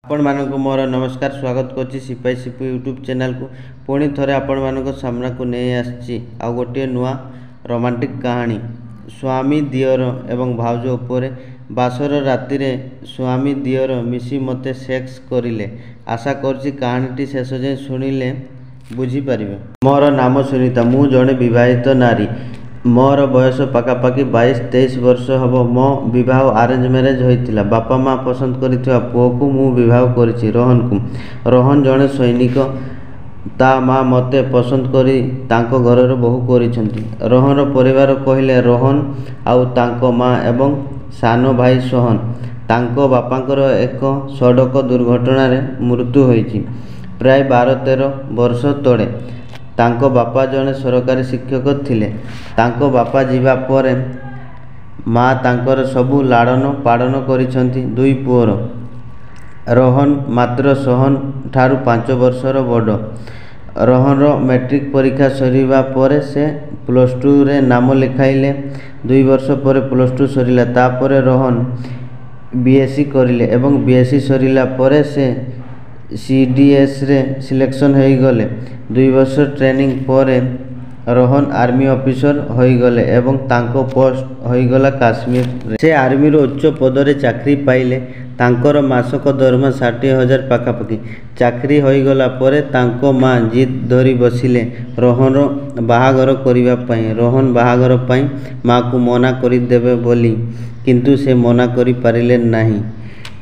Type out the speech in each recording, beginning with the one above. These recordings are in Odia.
ଆପଣମାନଙ୍କୁ ମୋର ନମସ୍କାର, ସ୍ୱାଗତ କରୁଛି ସିପାହୀ ସିପୁ ୟୁଟ୍ୟୁବ୍ ଚ୍ୟାନେଲକୁ। ପୁଣି ଥରେ ଆପଣମାନଙ୍କ ସାମ୍ନାକୁ ନେଇ ଆସିଛି ଆଉ ଗୋଟିଏ ନୂଆ ରୋମାଣ୍ଟିକ୍ କାହାଣୀ, ସ୍ୱାମୀ, ଦିଅର ଏବଂ ଭାଉଜ ଉପରେ। ବାସର ରାତିରେ ସ୍ୱାମୀ ଦିଅର ମିଶି ମୋତେ ସେକ୍ସ କରିଲେ। ଆଶା କରୁଛି କାହାଣୀଟି ଶେଷ ଯାଏଁ ଶୁଣିଲେ ବୁଝିପାରିବେ। ମୋର ନାମ ସୁନିତା, ମୁଁ ଜଣେ ବିବାହିତ ନାରୀ। ମୋର ବୟସ ପାଖାପାଖି 22-23 ବର୍ଷ ହେବ। ମୋ ବିବାହ ଆରେଞ୍ଜ ମ୍ୟାରେଜ ହୋଇଥିଲା। ବାପା ମା ପସନ୍ଦ କରିଥିବା ପୁଅକୁ ମୁଁ ବିବାହ କରିଛି, ରୋହନକୁ। ରୋହନ ଜଣେ ସୈନିକ। ତା ମା ମୋତେ ପସନ୍ଦ କରି ତାଙ୍କ ଘରର ବୋହୂ କରିଛନ୍ତି। ରୋହନର ପରିବାର କହିଲେ ରୋହନ ଆଉ ତାଙ୍କ ମା ଏବଂ ସାନ ଭାଇ ସୋହନ। ତାଙ୍କ ବାପାଙ୍କର ଏକ ସଡ଼କ ଦୁର୍ଘଟଣାରେ ମୃତ୍ୟୁ ହୋଇଛି ପ୍ରାୟ 12-13 ବର୍ଷ ତଳେ। ତାଙ୍କ ବାପା ଜଣେ ସରକାରୀ ଶିକ୍ଷକ ଥିଲେ। ତାଙ୍କ ବାପା ଯିବା ପରେ ମା ତାଙ୍କର ସବୁ ଲାଳନ ପାଳନ କରିଛନ୍ତି ଦୁଇ ପୁଅର। ରୋହନ ମାତ୍ର ସୋହନ ଠାରୁ 5 ବର୍ଷର ବଡ଼। ରୋହନର ମେଟ୍ରିକ ପରୀକ୍ଷା ସରିବା ପରେ ସେ ପ୍ଲସ୍ ଟୁରେ ନାମ ଲେଖାଇଲେ। 2 ବର୍ଷ ପରେ ପ୍ଲସ୍ ଟୁ ସରିଲା। ତାପରେ ରୋହନ ବି.ଏସ୍.ସି କରିଲେ ଏବଂ ବି.ଏସ୍.ସି ସରିଲା ପରେ ସେ ସି.ଡି.ଏସ୍‌ରେ ସିଲେକ୍ସନ୍ ହୋଇଗଲେ। 2 ବର୍ଷ ଟ୍ରେନିଂ ପରେ ରୋହନ ଆର୍ମି ଅଫିସର ହୋଇଗଲେ ଏବଂ ତାଙ୍କ ପୋଷ୍ଟ ହୋଇଗଲା କାଶ୍ମୀରରେ। ସେ ଆର୍ମିର ଉଚ୍ଚ ପଦରେ ଚାକିରି ପାଇଲେ। ତାଙ୍କର ମାସକ ଦରମା 60 ହଜାର ପାଖାପାଖି। ଚାକିରି ହୋଇଗଲା ପରେ ତାଙ୍କ ମା ଜିଦ୍ ଧରି ବସିଲେ ରୋହନର ବାହାଘର କରିବା ପାଇଁ। ରୋହନ ବାହାଘର ପାଇଁ ମାକୁ ମନା କରିଦେବେ ବୋଲି, କିନ୍ତୁ ସେ ମନା କରି ପାରିଲେ ନାହିଁ।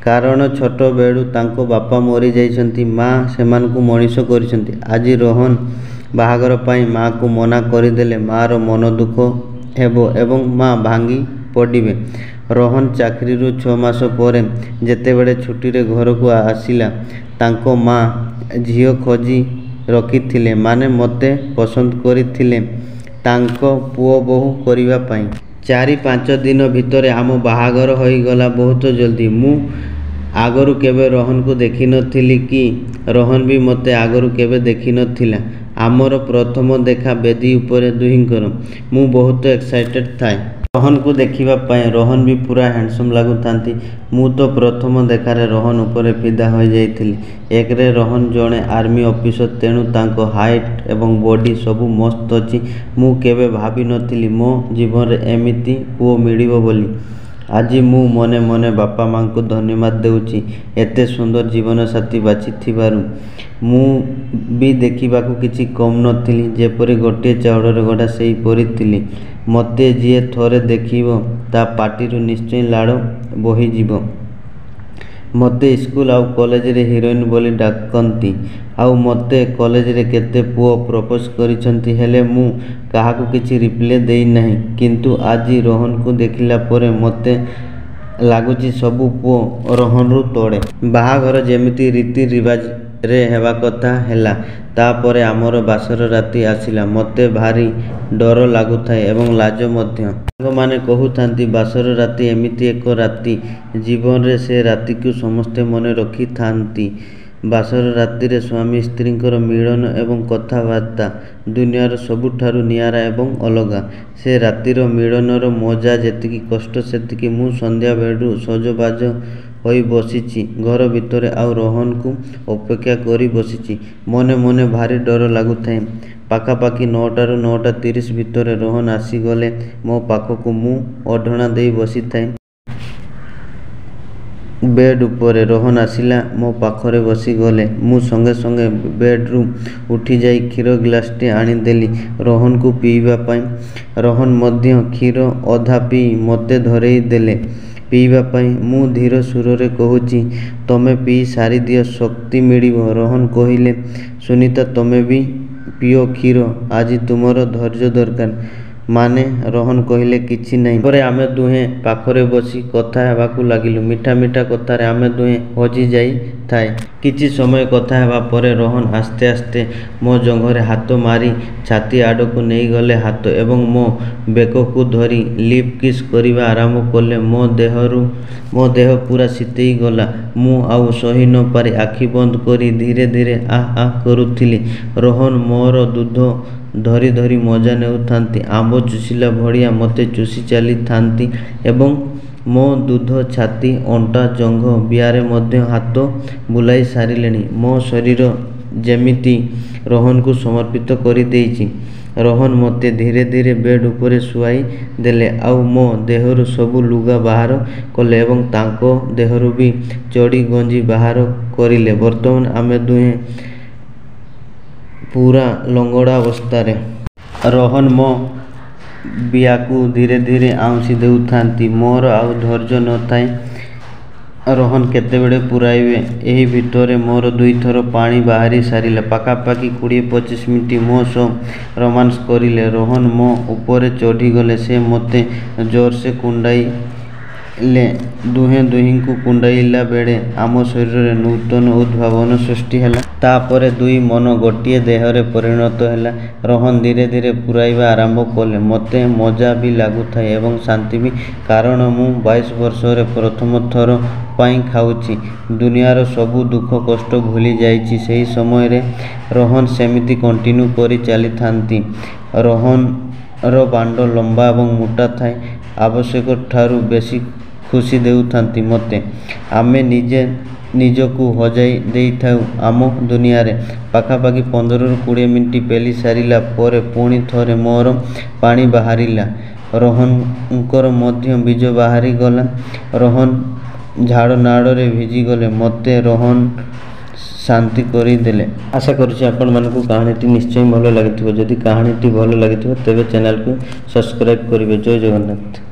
କାରଣ ଛୋଟ ବେଳୁ ତାଙ୍କ ବାପା ମରିଯାଇଛନ୍ତି, ମା ସେମାନଙ୍କୁ ମଣିଷ କରିଛନ୍ତି। ଆଜି ରୋହନ ବାହାଘର ପାଇଁ ମାକୁ ମନା କରିଦେଲେ ମାର ମନ ଦୁଃଖ ହେବ ଏବଂ ମା ଭାଙ୍ଗି ପଡ଼ିବେ। ରୋହନ ଚାକିରିରୁ 6 ମାସ ପରେ ଯେତେବେଳେ ଛୁଟିରେ ଘରକୁ ଆସିଲା, ତାଙ୍କ ମା ଝିଅ ଖୋଜି ରଖିଥିଲେ, ମାନେ ମୋତେ ପସନ୍ଦ କରିଥିଲେ ତାଙ୍କ ପୁଅ ବୋହୂ କରିବା ପାଇଁ। 4-5 ଦିନ ଭିତରେ ଆମ ବାହାଘର ହୋଇଗଲା, ବହୁତ ଜଲଦି। ମୁଁ ଆଗରୁ କେବେ ରୋହନକୁ ଦେଖିନଥିଲି କି ରୋହନ ବି ମୋତେ ଆଗରୁ କେବେ ଦେଖିନଥିଲା। ଆମର ପ୍ରଥମ ଦେଖା ବେଦୀ ଉପରେ ଦୁହିଁଙ୍କର। ମୁଁ ବହୁତ ଏକ୍ସାଇଟେଡ୍ ଥାଏ ରୋହନକୁ ଦେଖିବା ପାଇଁ। ରୋହନ ବି ପୁରା ହ୍ୟାଣ୍ଡସମ୍ ଲାଗୁଥାନ୍ତି। ମୁଁ ତ ପ୍ରଥମ ଦେଖାରେ ରୋହନ ଉପରେ ଫିଦା ହୋଇଯାଇଥିଲି। ଏକରେ ରୋହନ ଜଣେ ଆର୍ମି ଅଫିସର, ତେଣୁ ତାଙ୍କ ହାଇଟ୍ ଏବଂ ବଡି ସବୁ ମସ୍ତ ଅଛି। ମୁଁ କେବେ ଭାବିନଥିଲି ମୋ ଜୀବନରେ ଏମିତି ପୁଅ ମିଳିବ ବୋଲି। ଆଜି ମୁଁ ମନେ ମନେ ବାପା ମାଙ୍କୁ ଧନ୍ୟବାଦ ଦେଉଛି ଏତେ ସୁନ୍ଦର ଜୀବନସାଥୀ ବାଛିଥିବାରୁ। ମୁଁ ବି ଦେଖିବାକୁ କିଛି କମ୍ ନଥିଲି। ଯେପରି ଗୋଟିଏ ଚାଉଳରେ ଗଢ଼ା, ସେହିପରି ଥିଲି। ମୋତେ ଯିଏ ଥରେ ଦେଖିବ ତା ପାଟିରୁ ନିଶ୍ଚୟ ଲାଳ ବୋହିଯିବ। ମୋତେ ସ୍କୁଲ ଆଉ କଲେଜରେ ହିରୋଇନ୍ ବୋଲି ଡାକନ୍ତି। ଆଉ ମୋତେ କଲେଜରେ କେତେ ପୁଅ ପ୍ରପୋଜ କରିଛନ୍ତି, ହେଲେ ମୁଁ କାହାକୁ କିଛି ରିପ୍ଲାଏ ଦେଇନାହିଁ। କିନ୍ତୁ ଆଜି ରୋହନକୁ ଦେଖିଲା ପରେ ମୋତେ ଲାଗୁଛି ସବୁ ପୁଅ ରୋହନରୁ ତଳେ। ବାହାଘର ଯେମିତି ରୀତି ରିବାଜରେ ହେବା କଥା ହେଲା। ତାପରେ ଆମର ବାସର ରାତି ଆସିଲା। ମୋତେ ଭାରି ଡର ଲାଗୁଥାଏ ଏବଂ ଲାଜ ମଧ୍ୟ। ସାଙ୍ଗମାନେ କହୁଥାନ୍ତି ବାସର ରାତି ଏମିତି ଏକ ରାତି, ଜୀବନରେ ସେ ରାତିକୁ ସମସ୍ତେ ମନେ ରଖିଥାନ୍ତି। ବାସର ରାତିରେ ସ୍ୱାମୀ ସ୍ତ୍ରୀଙ୍କର ମିଳନ ଏବଂ କଥାବାର୍ତ୍ତା ଦୁନିଆର ସବୁଠାରୁ ନିଆରା ଏବଂ ଅଲଗା। ସେ ରାତିର ମିଳନର ମଜା ଯେତିକି, କଷ୍ଟ ସେତିକି। ମୁଁ ସନ୍ଧ୍ୟା ବେଳରୁ ସଜବାଜ ହୋଇ ବସିଛି ଘର ଭିତରେ ଆଉ ରୋହନକୁ ଅପେକ୍ଷା କରି ବସିଛି। ମନେ ମନେ ଭାରି ଡର ଲାଗୁଥାଏ। ପାଖାପାଖି 9ଟାରୁ 9:30 ଭିତରେ ରୋହନ ଆସିଗଲେ ମୋ ପାଖକୁ। ମୁଁ ଓଢ଼ଣା ଦେଇ ବସିଥାଏ ବେଡ୍ ଉପରେ। ରୋହନ ଆସିଲା, ମୋ ପାଖରେ ବସିଗଲେ। ମୁଁ ସଙ୍ଗେ ସଙ୍ଗେ ବେଡ୍‌ରୁ ଉଠିଯାଇ କ୍ଷୀର ଗ୍ଲାସଟିଏ ଆଣିଦେଲି ରୋହନକୁ ପିଇବା ପାଇଁ। ରୋହନ ମଧ୍ୟ କ୍ଷୀର ଅଧା ପିଇ ମୋତେ ଧରେଇ ଦେଲେ ପିଇବା ପାଇଁ। ମୁଁ ଧୀର ସ୍ୱରରେ କହୁଛି, ତମେ ପିଇ ସାରିଦିଅ, ଶକ୍ତି ମିଳିବ। ରୋହନ କହିଲେ, ସୁନିତା, ତମେ ବି ପିଅ କ୍ଷୀର, ଆଜି ତୁମର ଧୈର୍ଯ୍ୟ ଦରକାର। ମାନେ? ରୋହନ କହିଲେ, କିଛି ନାହିଁ। ତାପରେ ଆମେ ଦୁହେଁ ପାଖରେ ବସି କଥା ହେବାକୁ ଲାଗିଲୁ। ମିଠା ମିଠା କଥାରେ ଆମେ ଦୁହେଁ ହଜି ଯାଇଥାଏ। କିଛି ସମୟ କଥା ହେବା ପରେ ରୋହନ ଆସ୍ତେ ଆସ୍ତେ ମୋ ଜଙ୍ଘରେ ହାତ ମାରି ଛାତି ଆଡ଼କୁ ନେଇଗଲେ ହାତ ଏବଂ ମୋ ବେକକୁ ଧରି ଲିପ୍ କିସ୍ କରିବା ଆରମ୍ଭ କଲେ। ମୋ ଦେହ ପୁରା ଶୀତେଇ ଗଲା। ମୁଁ ଆଉ ସହି ନ ପାରି ଆଖି ବନ୍ଦ କରି ଧୀରେ ଧୀରେ ଆଃ ଆଃ କରୁଥିଲି। ରୋହନ ମୋର ଦୁଧ ଧରି ଧରି ମଜା ନେଉଥାନ୍ତି, ଆମ୍ବ ଚୁଷିଲା ଭଳିଆ ମୋତେ ଚୁଷି ଚାଲିଥାନ୍ତି ଏବଂ ମୋ ଦୁଧ, ଛାତି, ଅଣ୍ଟା, ଜଙ୍ଘ, ବିଆରେ ମଧ୍ୟ ହାତ ବୁଲାଇ ସାରିଲେଣି। ମୋ ଶରୀର ଯେମିତି ରୋହନକୁ ସମର୍ପିତ କରିଦେଇଛି। ରୋହନ ମୋତେ ଧୀରେ ଧୀରେ ବେଡ୍ ଉପରେ ଶୁଆଇ ଦେଲେ ଆଉ ମୋ ଦେହରୁ ସବୁ ଲୁଗା ବାହାର କଲେ ଏବଂ ତାଙ୍କ ଦେହରୁ ବି ଚଡ଼ି ଗଞ୍ଜି ବାହାର କରିଲେ। ବର୍ତ୍ତମାନ ଆମେ ଦୁହେଁ ପୁରା ଲଙ୍ଗଳା ଅବସ୍ଥାରେ। ରୋହନ ମୋ ବିଆକୁ ଧୀରେ ଧୀରେ ଆଉଁସି ଦେଉଥାନ୍ତି। ମୋର ଆଉ ଧୈର୍ଯ୍ୟ ନଥାଏ ରୋହନ କେତେବେଳେ ପୁରାଇବେ। ଏହି ଭିତରେ ମୋର ଦୁଇଥର ପାଣି ବାହାରି ସାରିଲା। ପାଖାପାଖି 20-25 ମିନିଟ୍ ମୋ ସହ ରୋମାନ୍ସ କରିଲେ। ରୋହନ ମୋ ଉପରେ ଚଢ଼ିଗଲେ। ସେ ମୋତେ ଜୋରସେ କୁଣ୍ଢାଇଲେ। ଦୁହେଁ ଦୁହିଁଙ୍କୁ କୁଣ୍ଢାଇଲା ବେଳେ ଆମ ଶରୀରରେ ନୂତନ ଉଦ୍ଭାବନା ସୃଷ୍ଟି ହେଲା। ତାପରେ ଦୁଇ ମନ ଗୋଟିଏ ଦେହରେ ପରିଣତ ହେଲା। ରୋହନ ଧୀରେ ଧୀରେ ପୁରାଇବା ଆରମ୍ଭ କଲେ। ମୋତେ ମଜା ବି ଲାଗୁଥାଏ ଏବଂ ଶାନ୍ତି ବି, କାରଣ ମୁଁ 22 ବର୍ଷରେ ପ୍ରଥମ ଥର ପାଇଁ ଖାଉଛି। ଦୁନିଆର ସବୁ ଦୁଃଖ କଷ୍ଟ ଭୁଲି ଯାଇଛି ସେହି ସମୟରେ। ରୋହନ ସେମିତି କଣ୍ଟିନ୍ୟୁ କରି ଚାଲିଥାନ୍ତି। ରୋହନର ବାଣ୍ଡ ଲମ୍ବା ଏବଂ ମୋଟା ଥାଏ, ଆବଶ୍ୟକ ଠାରୁ ବେଶୀ ଖୁସି ଦେଉଥାନ୍ତି ମୋତେ। ଆମେ ନିଜେ ନିଜକୁ ହଜାଇ ଦେଇଥାଉ ଆମ ଦୁନିଆରେ। ପାଖାପାଖି 15ରୁ 20 ମିନିଟ୍ ପେଲି ସାରିଲା ପରେ ପୁଣି ଥରେ ମୋର ପାଣି ବାହାରିଲା। ରୋହନଙ୍କର ମଧ୍ୟ ବୀର୍ଯ୍ୟ ବାହାରିଗଲା। ରୋହନ ଝାଳନାଳରେ ଭିଜିଗଲେ। ମୋତେ ରୋହନ ଶାନ୍ତି କରିଦେଲେ। ଆଶା କରୁଛି ଆପଣମାନଙ୍କୁ କାହାଣୀଟି ନିଶ୍ଚୟ ଭଲ ଲାଗିଥିବ। ଯଦି କାହାଣୀଟି ଭଲ ଲାଗିଥିବ ତେବେ ଚ୍ୟାନେଲକୁ ସବସ୍କ୍ରାଇବ୍ କରିବେ। ଜୟ ଜଗନ୍ନାଥ।